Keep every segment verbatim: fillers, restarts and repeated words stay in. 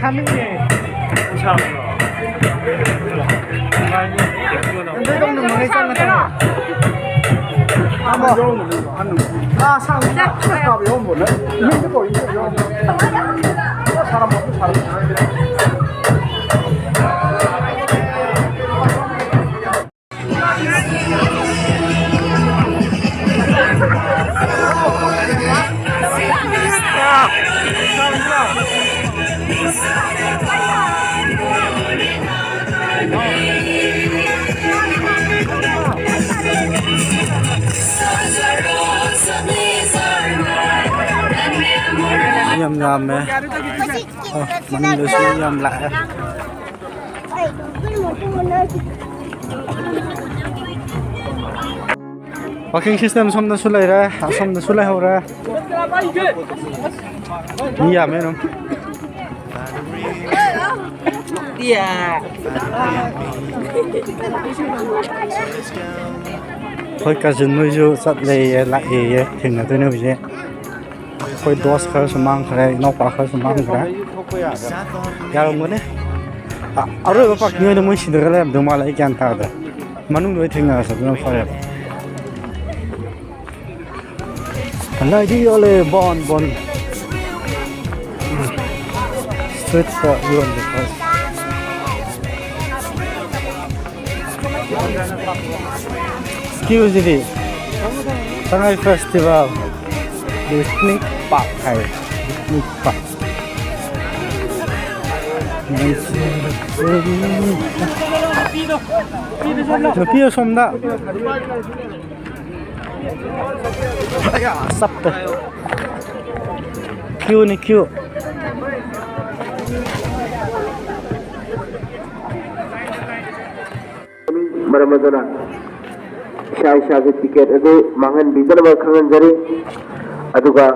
ꯁꯥꯅꯤꯡꯉꯦ꯫ ꯅꯪ ꯅꯣꯡꯃꯩ ꯆꯪꯒꯗ꯭ꯔꯣ? ꯑꯃ꯫ ꯉꯥ ꯑꯁꯥꯡꯕ ꯈꯔ ꯆꯥꯕ ꯌꯥꯎꯔꯝꯕꯅꯦ꯫ ꯃꯤꯡꯗ ꯀꯧꯔꯤꯁꯦ ꯌꯥꯎꯔꯝꯕꯅꯦ꯫ ꯁꯥꯔꯝꯃꯣ, ꯁꯥꯔꯝꯃꯣ꯫ ꯌꯥꯝ ꯌꯥꯝꯃꯦ꯫ ꯑ, ꯃꯅꯤꯡꯗꯁꯨ ꯌꯥꯝ ꯂꯥꯛꯑꯦ꯫ Parking system ꯁꯣꯝꯗꯁꯨ ꯂꯩꯔꯦ, ꯑꯁꯣꯝꯗꯁꯨ ꯂꯩꯍꯧꯔꯦ꯫ ꯃꯤ ꯌꯥꯝꯃꯦ ꯑꯗꯨꯝ꯫ ꯑꯩꯈꯣꯏ cousin ꯅꯣꯏꯁꯨ ꯆꯠꯂꯦꯌꯦ, ꯂꯥꯛꯑꯦꯌꯦ, ꯊꯦꯡꯅꯗꯣꯏꯅꯦ ꯍꯧꯖꯤꯛ꯫ ꯑꯩꯈꯣꯏ ꯗꯣꯁ ꯈꯔꯁꯨ ꯃꯥꯡꯈ꯭ꯔꯦ, ꯏꯅꯥꯎꯄꯥ ꯈꯔꯁꯨ ꯃꯥꯡꯈ꯭ꯔꯦ꯫ ꯌꯥꯔꯝꯒꯅꯤ꯫ ꯑ-, ꯑꯔꯣꯏꯕ parking ꯑꯣꯏꯅ ꯃꯣꯏ ꯁꯤꯗꯒ ꯂꯩꯔꯝꯗꯧ ꯃꯥꯜꯂꯦ, ꯑꯩ ꯒ꯭ꯌꯥꯟ ꯇꯥꯗ꯭ꯔꯦ꯫ ꯃꯅꯨꯡꯗ ꯑꯣꯏ ꯊꯦꯡꯅꯔꯁꯦ, ꯑꯗꯨꯅ ꯐꯔꯦꯕ꯫ ꯂꯥꯏꯗꯤ ꯌꯣꯜꯂꯦ, ꯕꯣꯟ, ꯕꯣꯟ꯫ Streetꯇ ꯌꯣꯟꯕ ꯈꯔ꯫ Queueꯁꯤꯗꯤ ꯁꯉꯥꯏ festival, picnic park ꯍꯥꯏ, picnic park꯫ ꯅꯨꯄꯤ ꯑꯁꯣꯝꯗ꯫ ꯑꯌꯥ, ꯆꯞꯄꯦ꯫ Queueꯅꯤ, queue꯫ ꯃꯔꯝ ꯑꯗꯨꯅ ꯏꯁꯥ ꯏꯁꯥꯒꯤ ticket ꯑꯗꯨ ꯃꯥꯡꯍꯟꯕꯤꯗꯅꯕ ꯈꯪꯍꯟꯖꯔꯤ꯫ ꯑꯗꯨꯒ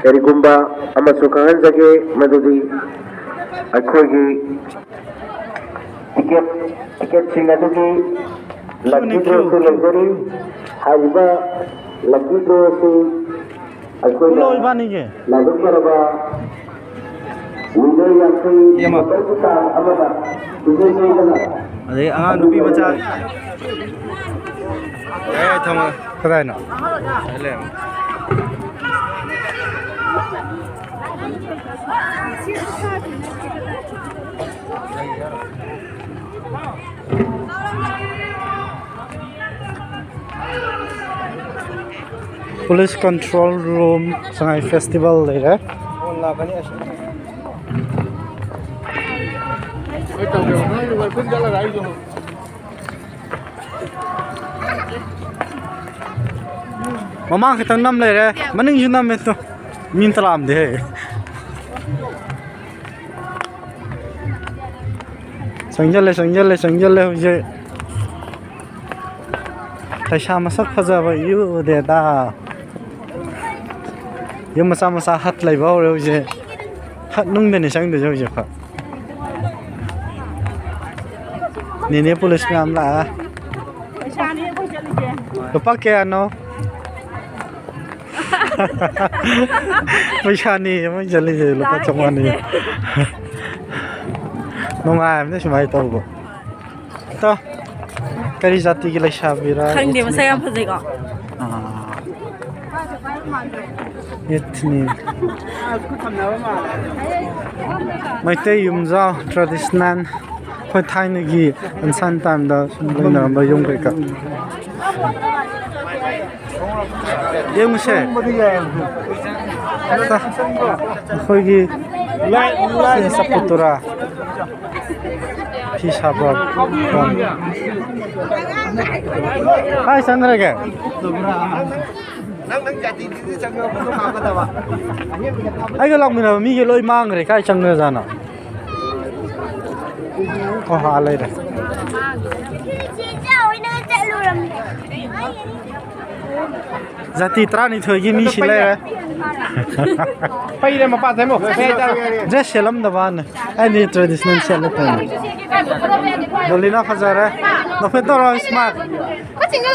ꯀꯔꯤꯒꯨꯝꯕ ꯑꯃꯁꯨ ꯈꯪꯍꯟꯖꯒꯦ, ꯃꯗꯨꯗꯤ ꯑꯩꯈꯣꯏꯒꯤ ticket, ticketꯁꯤꯡ ꯑꯗꯨꯒꯤ lucky drawꯁꯨ ꯂꯩꯖꯔꯤ꯫ ꯍꯥꯏꯔꯤꯕ lucky drawꯁꯤ ꯑꯩꯈꯣꯏꯅ ꯄꯨꯜꯂꯣ ꯏꯕꯥꯅꯤꯒꯤ꯫ ꯂꯥꯏꯕꯛ ꯐꯔꯕ ꯋꯤꯅꯔ ꯌꯥꯡꯈꯩ ꯏꯌꯥꯝꯕ꯫ ꯃꯇꯧꯒꯤ ꯇꯥꯡ ꯑꯃꯗ ꯏꯍꯨꯜ ꯍꯨꯜꯗꯅ ꯑꯗꯩ ꯑꯉꯥꯡ ꯅꯨꯄꯤ ꯃꯆꯥ꯫ ꯑꯦ, ꯊꯝꯃꯣ꯫ ꯀꯗꯥꯏꯅꯣ? ꯁꯤꯗ ꯂꯩꯔꯝꯃꯦ꯫ Police control room, Sangai Festival ꯂꯩꯔꯦ꯫ ꯃꯃꯥꯡ ꯈꯤꯇꯪ ꯅꯝ ꯂꯩꯔꯦ, ꯃꯅꯤꯡꯁꯨ ꯅꯝꯃꯦ꯫ ꯇꯨ ꯃꯤ ꯑꯝꯇ ꯂꯥꯛꯑꯝꯗꯦꯍꯦ꯫ ꯆꯪꯁꯤꯜꯂꯦ, ꯆꯪꯁꯤꯜꯂꯦ, ꯆꯪꯁꯤꯜꯂꯦ ꯍꯧꯖꯤꯛ꯫ ꯂꯩꯁꯥ ꯃꯁꯛ ꯐꯖꯕ ꯏꯎ ꯎꯗꯦꯗ꯫ ꯌꯨꯝ ꯃꯆꯥ ꯃꯆꯥ ꯍꯠ ꯂꯩꯕ ꯍꯧꯔꯦ ꯍꯧꯖꯤꯛ꯫ ꯍꯠ ꯅꯨꯡꯗꯅꯤ ꯆꯪꯗꯣꯏꯁꯦ ꯍꯧꯖꯤꯛ ꯑꯩꯈꯣꯏ꯫ ꯅꯦꯅꯦ ꯄꯨꯂꯤꯁ ꯃꯌꯥꯝ ꯂꯥꯛꯑꯦ꯫ ꯂꯨꯄꯥ ꯀꯌꯥꯅꯣ? ꯄꯩꯁꯥꯅꯤ ꯃꯣꯏ ꯆꯠꯂꯤꯁꯦ, ꯂꯨꯄꯥ ꯆꯥꯝꯃꯉꯥꯅꯤ꯫ ꯅꯨꯡꯉꯥꯏꯕꯅꯦ ꯁꯨꯃꯥꯏꯅ ꯇꯧꯕ꯫ ꯇꯣ, ꯀꯔꯤ ꯖꯥꯇꯤꯒꯤ ꯂꯩꯁꯥꯕꯤꯔ? ꯈꯪꯗꯦ, ꯃꯁꯛ ꯌꯥꯝ ꯐꯖꯩꯀꯣ꯫ ꯑꯥ꯫ ꯏꯠꯅꯤ꯫ ꯃꯩꯇꯩ ꯌꯨꯝꯖꯥꯎ traditional, ꯑꯩꯈꯣꯏ ꯊꯥꯏꯅꯒꯤ ancient timeꯗ ꯁꯨꯝ ꯂꯩꯅꯔꯝꯕ ꯌꯨꯝ ꯀꯩꯀꯥ꯫ ꯌꯦꯡꯉꯨꯁꯦ꯫ ꯑꯩꯈꯣꯏꯒꯤ ꯁꯤ ꯆꯠꯄꯠꯇꯨꯔꯥ? ꯐꯤ ꯁꯥꯕ꯫ ꯀꯥꯏ ꯆꯪꯈ꯭ꯔꯒꯦ? ꯑꯩꯒ ꯂꯥꯛꯃꯤꯟꯅꯕ ꯃꯤꯒꯤ ꯂꯣꯏ ꯃꯥꯡꯈ꯭ꯔꯦ꯫ ꯀꯥꯏ ꯆꯪꯈ꯭ꯔꯖꯥꯠꯅꯣ? ꯑꯣ, ꯑꯥ ꯂꯩꯔꯦ꯫ ꯖꯥꯇꯤ ꯇꯔꯥꯅꯤꯊꯣꯏꯒꯤ ꯃꯤꯁꯤ ꯂꯩꯔꯦ꯫ ꯄꯩꯔꯦ ꯃꯄꯥ ꯁꯦꯝꯃꯣ꯫ ꯗ꯭ꯔꯦꯁ ꯁꯦꯠꯂꯝꯗꯕꯅ꯫ ꯑꯩꯗꯤ traditional ꯁꯦꯠꯂꯦ ꯇꯧꯅꯤ꯫ ꯗꯣꯂꯤꯅ ꯐꯖꯔꯦ꯫ ꯅꯣꯛꯐꯦꯠ ꯇꯧꯔꯣ, smart꯫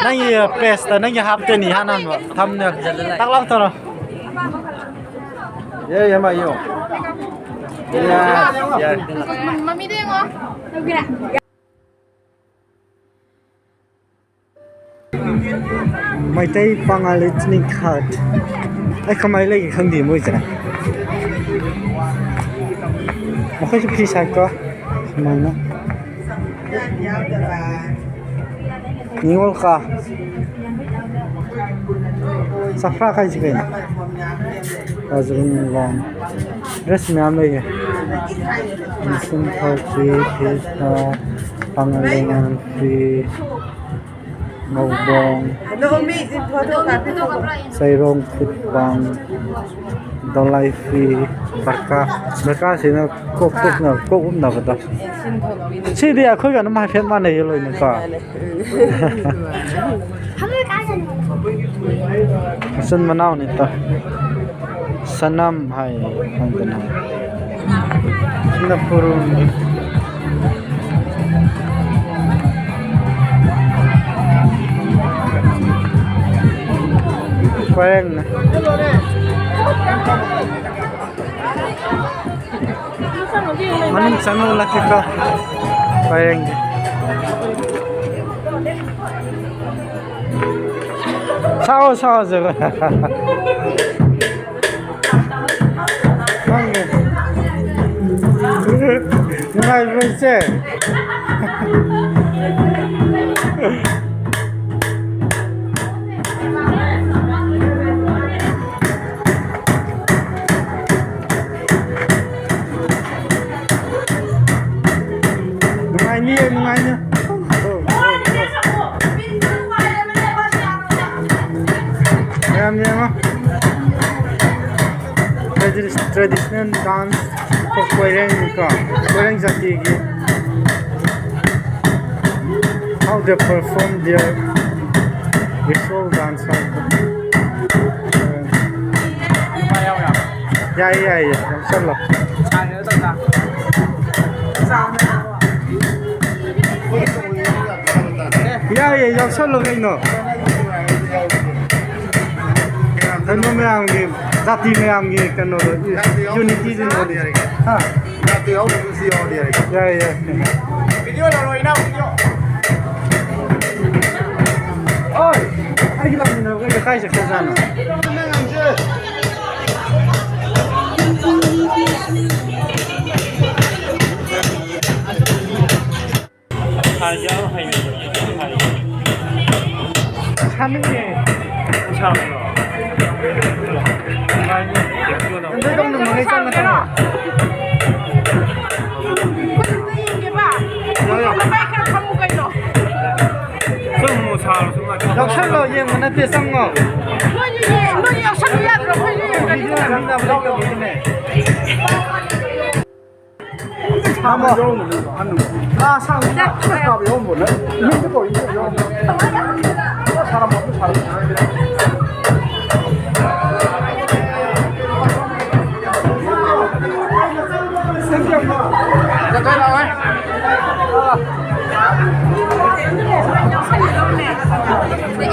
ꯅꯪꯒꯤ pageꯇ ꯅꯪꯒꯤ ꯍꯥꯞꯇꯣꯏꯅꯤ, ꯏꯍꯥꯟ ꯍꯥꯟꯕ꯫ Thumbnail꯫ ꯇꯥꯛ ꯂꯥꯎ ꯇꯧꯔꯣ꯫ ꯌꯥꯔꯦ, ꯌꯥꯝ ꯍꯥꯏꯌꯣ꯫ ꯌꯥꯔꯦ, ꯌꯥꯔꯦ꯫ ꯃꯃꯤꯗ ꯌꯦꯡꯉꯣ꯫ ꯃꯩꯇꯩ ꯄꯥꯉꯥꯂꯤ ꯆꯤꯅꯤ ꯈꯥꯠ꯫ ꯑꯩ ꯀꯃꯥꯏꯅ ꯂꯩꯒꯦ ꯈꯪꯗꯦ ꯃꯣꯏꯁꯦ꯫ ꯃꯈꯣꯏꯁꯨ ꯐꯤ ꯁꯥꯏꯀꯣ꯫ ꯁꯨꯃꯥꯏꯅ꯫ ꯅꯤꯉꯣꯜ ꯀꯥ꯫ ꯆꯥꯐ꯭ꯔꯥꯛ ꯍꯥꯏꯁꯤ ꯀꯩꯅꯣ? ꯕꯖꯔꯪ ꯂꯣꯟ꯫ ꯗ꯭ꯔꯦꯁ ꯃꯌꯥꯝ ꯂꯩꯌꯦ꯫ ꯃꯁꯤꯡ ꯊꯧꯁꯤ, ꯐꯤꯁꯇ, ꯄꯥꯉꯜ ꯂꯩꯉꯥꯡꯁꯤ, ꯉꯧꯕꯣꯡ, ꯆꯩꯔꯣꯡ ꯈꯨꯠꯄꯥꯡ, ꯗꯣꯂꯥꯏ ꯐꯤ, ꯕꯔꯀꯥ꯫ ꯕꯔꯀꯥꯁꯤꯅ ꯀꯣꯛ ꯀꯣꯛꯅ, ꯀꯣꯛ ꯎꯞꯅꯕꯗꯣ꯫ ꯁꯤꯗꯤ ꯑꯩꯈꯣꯏꯒ ꯑꯗꯨꯝ ꯍꯥꯏꯐꯦꯠ ꯃꯥꯟꯅꯩꯌꯦ ꯂꯣꯏꯅꯀꯣ꯫ ꯃꯆꯤꯟ ꯃꯅꯥꯎꯅꯤꯇ꯫ ꯁꯅꯝ ꯍꯥꯏ ꯈꯪꯗꯅ꯫ ꯁꯤꯅ ꯄꯨꯔꯨꯝ꯫ ꯄꯔꯦꯡꯅ꯫ ꯃꯅꯨꯡ ꯆꯪꯉꯨ ꯂꯥꯛꯀꯦꯀꯣ꯫ ꯄꯔꯦꯡꯒꯤ꯫ ꯁꯥꯎ, ꯁꯥꯎ, ꯁꯥꯎ꯫ ꯈꯪꯉꯦ꯫ ꯅꯨꯡꯉꯥꯏꯕ꯭ꯔꯣ, ꯏꯆꯦ? ꯅꯨꯡꯉꯥꯏꯅꯤꯌꯦ, ꯅꯨꯡꯉꯥꯏꯅꯤ꯫ ꯃꯌꯥꯝ ꯌꯦꯡꯉꯣ꯫ Tradi-, traditional dance for Koireng ꯀꯣ, ꯀꯣꯏꯔꯦꯡ ꯖꯥꯇꯤꯒꯤ꯫ How they perform their ritual dance ꯍꯥꯏꯕꯗꯣ꯫ ꯌꯥꯏꯌꯦ, ꯌꯥꯏꯌꯦ, ꯌꯥꯎꯁꯜꯂꯣ꯫ ꯌꯥꯏꯌꯦ, ꯌꯥꯎꯁꯜꯂꯣ ꯀꯩꯅꯣ꯫ ꯀꯩꯅꯣ ꯃꯌꯥꯝꯒꯤ ꯖꯥꯇꯤ ꯃꯌꯥꯝꯒꯤ ꯀꯩꯅꯣꯗꯣ, ꯖꯥꯇꯤ ꯌꯥꯎꯗꯕꯁꯨ ꯌꯥꯎꯔꯗꯤ ꯌꯥꯔꯦ꯫ ꯍꯥ? ꯖꯥꯇꯤ ꯌꯥꯎꯗꯕꯁꯨ ꯌꯥꯎꯔꯗꯤ ꯌꯥꯔꯦ꯫ ꯌꯥꯏ, ꯌꯥꯏ꯫ ꯚꯤꯗꯤꯑꯣ ꯂꯧꯔꯣ, ꯏꯅꯥꯎ, ꯚꯤꯗꯤꯑꯣ꯫ ꯑꯣꯏ, ꯑꯩꯒꯤ ꯂꯥꯛꯃꯤꯟꯅꯕꯈꯩꯗꯣ ꯀꯥꯏ ꯆꯠꯈ꯭ꯔꯖꯥꯠꯅꯣ? ꯁꯥꯅꯤꯡꯉꯦ꯫ ꯌꯦꯡꯒꯦꯕ꯫ ꯌꯥꯎ, ꯌꯥꯎ꯫ ꯃꯃꯥꯏ ꯈꯔ ꯐꯝꯃꯨ ꯀꯩꯅꯣ꯫ ꯁꯨꯝ ꯁꯥꯔꯁꯨ ꯉꯥꯛꯇꯪ ꯌꯥꯎꯁꯜꯂꯣ, ꯌꯦꯡꯕ ꯅꯠꯇꯦ, ꯆꯪꯉꯣ꯫ ꯅꯣꯏꯁꯨ ꯌꯦꯡ-, ꯅꯣꯏꯁꯨ ꯌꯥꯎꯁꯜꯂꯨ ꯌꯥꯗ꯭ꯔꯣ? ꯑꯩꯈꯣꯏꯁꯨ ꯌꯦꯡꯒꯅꯤ꯫ ꯚꯤꯗꯤꯑꯣ ꯅꯝꯅꯕ ꯂꯩꯇꯕꯒꯤꯅꯦ꯫ ꯇꯥꯃꯣ꯫ ꯑꯥ, ꯁꯥꯡꯕ ꯀꯥꯕ ꯌꯥꯎꯔꯝꯕꯅꯦ꯫ ꯌꯨꯝꯗ ꯀꯧꯔꯤ ꯌꯥꯎꯔꯝꯕꯅꯦ꯫ ꯑꯥ, ꯁꯥꯔꯝꯃꯣ, ꯑꯗꯨ ꯁꯥꯔꯝꯃꯣ꯫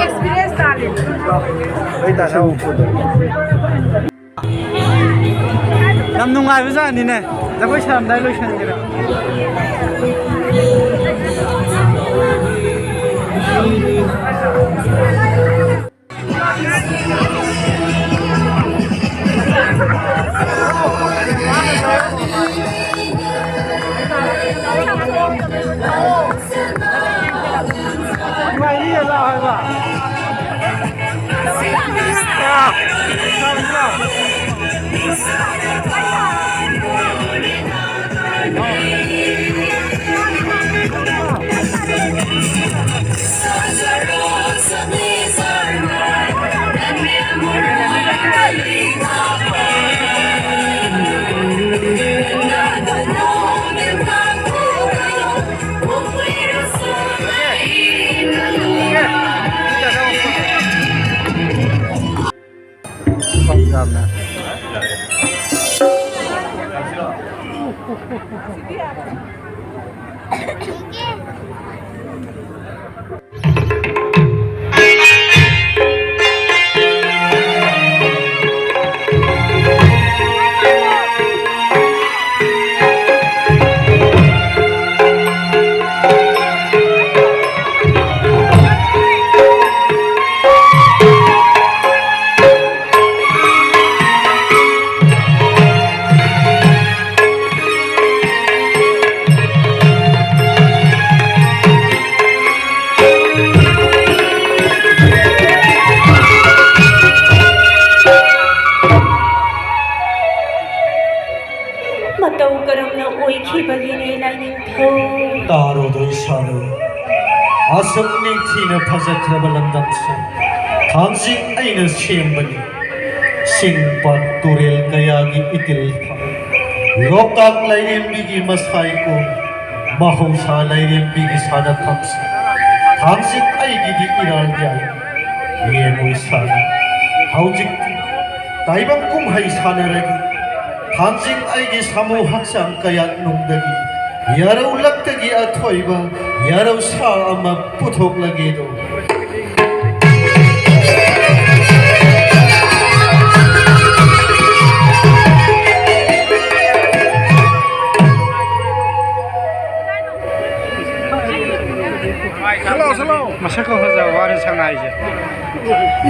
ꯑꯦꯛꯁꯄꯤꯔꯤꯌꯦꯟꯁ ꯇꯥꯜꯂꯤ꯫ ꯌꯥꯝ ꯅꯨꯡꯉꯥꯏꯕꯖꯥꯠꯅꯤꯅꯦ, ꯖꯒꯣꯏ ꯁꯥꯔꯝꯗꯥꯏ ꯂꯣꯏꯁꯟꯈ꯭ꯔꯦ꯫ ꯑꯣꯏꯈꯤꯕꯒꯤꯅꯦ ꯂꯥꯏꯅꯤꯡꯊꯧ꯫ ꯇꯥꯔꯣꯗꯣ ꯏꯁꯥꯗꯣ, ꯑꯁꯨꯛ ꯅꯤꯡꯊꯤꯅ ꯐꯖꯈ꯭ꯔꯕ ꯂꯝꯗꯝꯁꯦ ꯊꯥꯡꯖꯤꯡ ꯑꯩꯅ ꯁꯦꯝꯕꯅꯤ꯫ ꯆꯤꯡ ꯄꯥꯠ ꯇꯨꯔꯦꯜ ꯀꯌꯥꯒꯤ ꯏꯇꯤꯜ ꯐꯝ, ꯂꯣꯛꯇꯥꯛ ꯂꯥꯏꯔꯦꯝꯕꯤꯒꯤ ꯃꯁꯥꯏꯀꯣꯟ, ꯃꯍꯧꯁꯥ ꯂꯥꯏꯔꯦꯝꯕꯤꯒꯤ ꯁꯥꯟꯅꯐꯝꯁꯤꯡ ꯊꯥꯡꯖꯤꯡ ꯑꯩꯒꯤꯗꯤ ꯏꯔꯥꯜ ꯌꯥꯏ꯫ ꯌꯦꯡꯉꯨ ꯏꯁꯥꯅ ꯍꯧꯖꯤꯛꯇꯤ ꯇꯥꯏꯕꯪ ꯀꯨꯝꯍꯩ ꯁꯥꯟꯅꯔꯒꯦ꯫ ꯊꯥꯡꯖꯤꯡ ꯑꯩꯒꯤ ꯁꯥꯃꯨ ꯍꯛꯆꯥꯡ ꯀꯌꯥꯠꯅꯨꯡꯗꯒꯤ ꯌꯥꯔꯧ ꯂꯛꯇꯒꯤ ꯑꯊꯣꯏꯕ ꯌꯥꯔꯧ ꯁꯥ ꯑꯃ ꯄꯨꯊꯣꯛꯂꯒꯦꯗꯣ꯫ ꯃꯁꯛ ꯈꯔ ꯐꯖꯕ ꯋꯥꯅꯤ ꯁꯉꯥꯏꯁꯦ꯫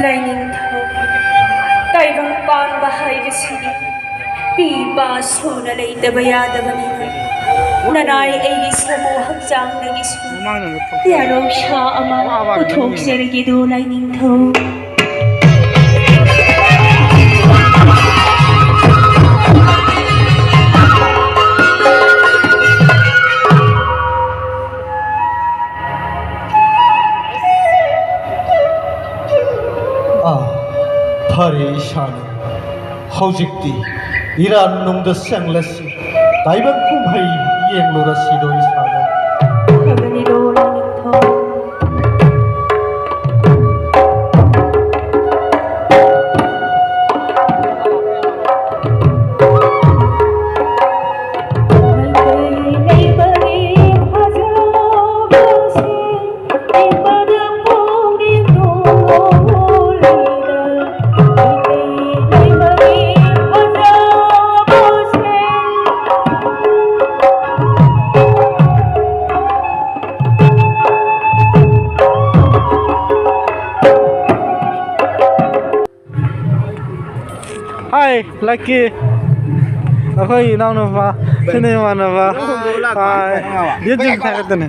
ꯂꯥꯏꯅꯤꯡꯊꯧ, ꯇꯥꯏꯕꯪ ꯄꯥꯟꯕ ꯍꯥꯏꯕꯁꯤꯗꯤ ꯄꯤ ꯏꯄꯥ ꯁꯨꯅ ꯂꯩꯇꯕ ꯌꯥꯗꯕꯅꯤꯅ, ꯅꯅꯥꯏ ꯑꯩꯒꯤ ꯁꯥꯃꯨ ꯍꯛꯆꯥꯡꯗꯒꯤꯁꯨ ꯌꯥꯔꯧꯁꯥ ꯑꯃ ꯄꯨꯊꯣꯛꯆꯔꯒꯦꯗꯣ ꯂꯥꯏꯅꯤꯡꯊꯧ꯫ ꯑꯥ, ꯐꯔꯦ ꯏꯁꯥꯅ꯫ ꯍꯧꯖꯤꯛꯇꯤ ꯏꯔꯥꯟ ꯅꯨꯡꯗ ꯆꯪꯂꯁꯤ꯫ ꯇꯥꯏꯕꯪ ꯀꯨꯝꯍꯩ ꯌꯦꯡꯂꯨꯔꯁꯤꯗꯣ ꯏꯁꯥꯅ꯫ ꯐꯒꯅꯤꯗꯣ ꯂꯥꯏꯅꯤꯡꯊꯧ꯫ ꯃꯩꯇꯩ ꯂꯩꯕꯒꯤ ꯐꯖꯕꯁꯦ ꯌꯦꯡꯕꯗ ꯄꯨꯛꯅꯤꯡ ꯍꯨꯔꯤꯗ꯫ ꯃꯩꯇꯩ ꯂꯩꯕꯒꯤ ꯐꯖꯕꯁꯦ꯫ ꯍꯥꯏ, ꯂꯛꯀꯤ꯫ ꯑꯩꯈꯣꯏ ꯏꯅꯥꯎꯅꯨꯄꯥ, ꯁꯤꯅ ꯏꯃꯥꯟꯅꯕ꯫ ꯍꯥꯏ, ꯌꯨꯇ꯭ꯌꯨꯕ ꯊꯥꯒꯠꯇꯅꯦ꯫